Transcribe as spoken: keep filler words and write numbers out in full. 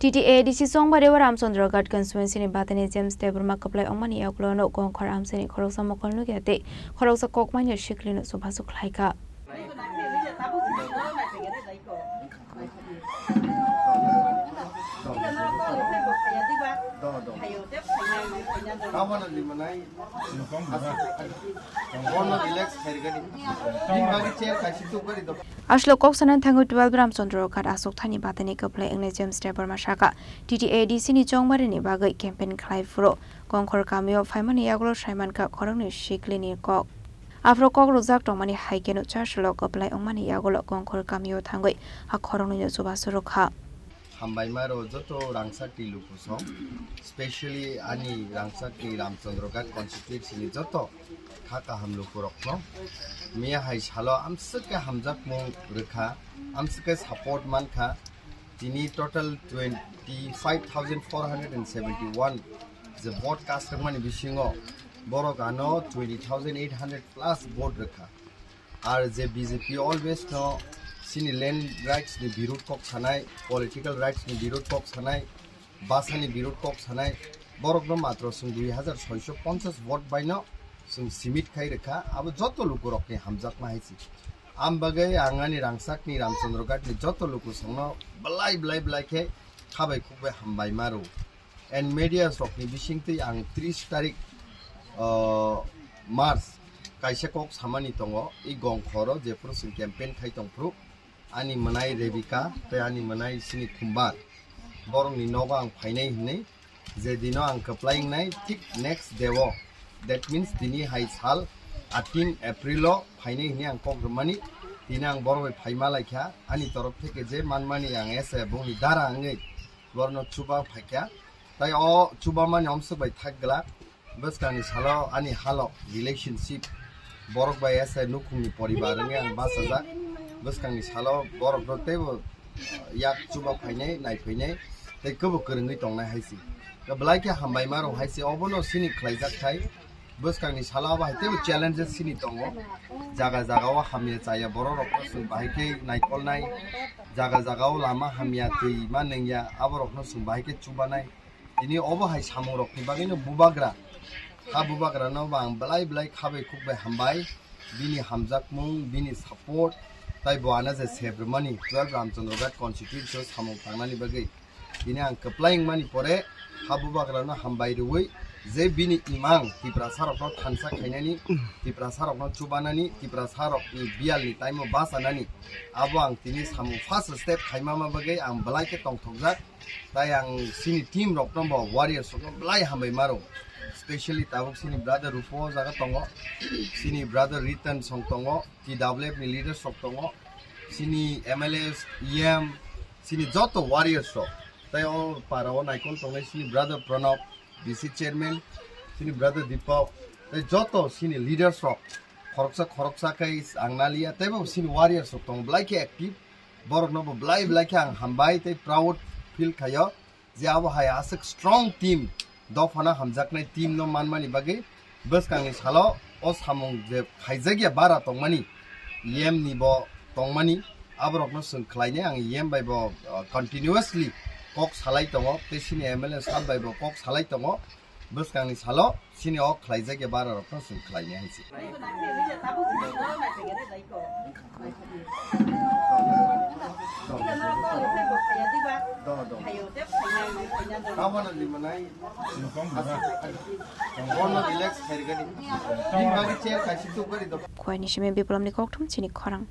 T T A D C Chongbario Ramchandra Ghat constituency ni batani James Debbarma kwplai wngmani yagulo no Gongkhor amchaini khoroksa mokol nukya tei khoroksa kokmani sikli no chubachu khlaikha. Aswk kok sanani thangwi twelve Ramchandra Ghat aswk thani batani kwplai wngnai James Debbarma sakha, T T A D C ni chongbarini bagwi campaign khlai phuru Gongkhor kamio phaimani yagulo saimankha khoroknwi siklini kok. Aphuru kok rwjak tongmani hai kheno chasalo kwplai wngmani yagulo Gongkhor kamio thangwi ha khoroknwino chubachu rwkha. Hambaima rw joto rangchakni lukusong, specially ani rangchakni Ramchandra Ghat constituency ni joto kha kaham lukurokno miya hai salo amswk khe hamjakmung rwkha, amswk khe support mankha. Tini total twenty five thousand four hundred and seventy one je vote cast wngmani bisingo borok ano twenty thousand eight hundred plus vote rwkha. Ar je B J P always no chini land rights ni birud kok sanai, political rights ni birud kok sanai, basa ni birud kok sanai, borok no matro chwng dui hazar soiso ponchas vote bai no chwng simit khai rwkha, abo joto lukurok ni hamjakma hai se. Am bagwi ang ani rangchak ni Ramchandra Ghat ni joto lukusong no belai belai belai khe khabai khukbai hambai ma rw. And media rokni bisingtwi ang tris tarik, uh, March kaisa kok samani tongo, i Gongkhoro jephuru chwng campaign khai tongphuru, ani mwnai Rebika tei ani mwnai sini Khumbar, borokni nogo ang phainai hinwi, je dino ang kwplai wngnai, thik next day o, that means tini hai sal eighteen April o phainai hinwi ang kok rwmani, tini ang borok bai phaima laikha, ani torof theke je manmani ang ese bongni dara wngwi borokno chuba phaikha. Tai o chubamani omswk bai thak glak. Bwskangni salo ani halok relationship borok bai ese nukhungni poribar wngwi ang bachajak. Bwskangni salo borokno teibo yak chuba phainai, nai phainai, tei kwbo kwrwngwi tongnai hai se. Belai khe hambai ma rw hai se, obono sini khlaijak thai. Bwskangni salo abo hai teibo challenges sini tongo. Jaga jaga o hamya chaya borok rokno chwng bahai khe naikolnai. Jaga jaga o lama hamya, twi ma nengya, aborokno chwng bahai khe chubanai. Tini obo hai samungrokni bagwino bubagra, ha bubagrano bo ang belai belai khabai khukbai hambai, bini hamjakmung, bini support, tai bo ano je sebrwmani twelve Ramchandra Ghat constituency o samung tangnani bagwi. Tini ang kwplai wngmani pore ha bubagrano hambai rwui je bini imang Tiprasarokno thansa khainani, Tiprasarokno chubanani, Tiprasarokni biyalni taimo bachanani, abo ang tini samung first step khaimama bagwi ang belai khe tongthokjak. Tai ang sini team rokno bo warriors rokno belai hambai maro. Specially tabuk sini brother Rupo o jaga tongo, sini brother Ritan song tongo, T W F ni leaders rok tongo, sini M L As, E M, sini joto warriors rok. Tai o para o naikol tongnai sini brother Pranab, D C chairman, sini brother Deepak, tai joto sini leaders rok khoroksa khoroksa khe ang naliya, teibo sini warriors rok tongo belai khe active. Borokno bo belai belai khe ang hambai tei proud feel khaio je abo hai aswk strong team, dophano hamjaknai team no manmani bagwi bwskangni salo o samung je khaijakya bara tongmani, E M ni bo tongmani, aborokno chwng khlainai ang E M bai bo, uh, continuously kok salai tongo tei sini M L A sir bai bo kok salai tongo. Bwskangni salo sini o khlaijak ya bara rokno chwng khlainai hai se. Abono relax khairgani. Bini bagwi chair kaisa tubgari do. Khoini simi Biplomni kokthum chini khorang.